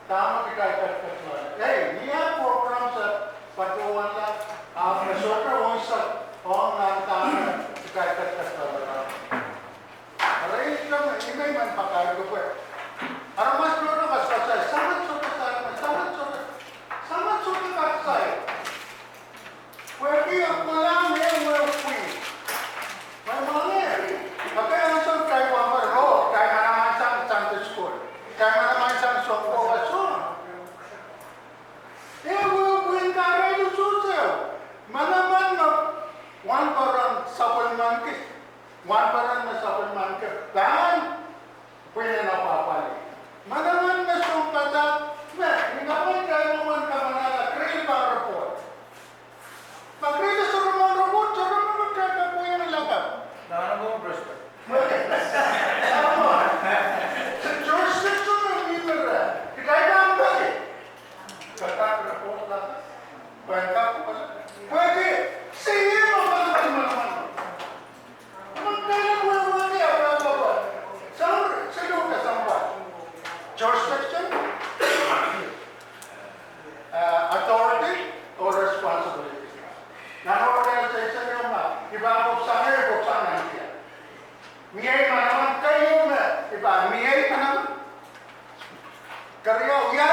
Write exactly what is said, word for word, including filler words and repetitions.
Dahme kitail ketiket loale. Ei, ni ah program se patohwanla, ahpw me sohte ong se, ong nan dahme kitail ketiket loale. Eri ihte me I men pakairki pwe aramas tohto kasai, Samat sohte kasai, Samat sohte, Samat sohte kasai. Pwehki e kolahng ehuehu pwihn. Mwein mwahnge, ekei ansou kitail wahn pwe ro, kitail manaman sang Sunday school, kitail manaman sang sounkohpa soh. Ehuehu pwihn kahrein usuhs ehu. Manaman me wahnpoaron sapwellimanki, wahnpoaron me sapwellimanki pahn pwihn en apwahpwalih. Manaman me sounpadahk me, ni kapwa kitail mwomwen kamanahla, kitail pahn report. Ma kitail sohte men report, sohte men kitail pahn pwihn en lakapw. Nan omw president. Jurisdiction en mihmi reh. Kitail pahn peki. Kitail pahn report la. Pahn kak pwehki, se ie me pahn pahn manaman. Emen kitail en wehwehki apwahpwalih. Soang, se luhke soang pahn. Jurisdiction, eh, authority, oh responsibility. Nan organization ieu ma, I pahn pwupwusang ie, pwupwusang ie. Mie manaman keieu me, I pahn mie manaman. Keriau, ia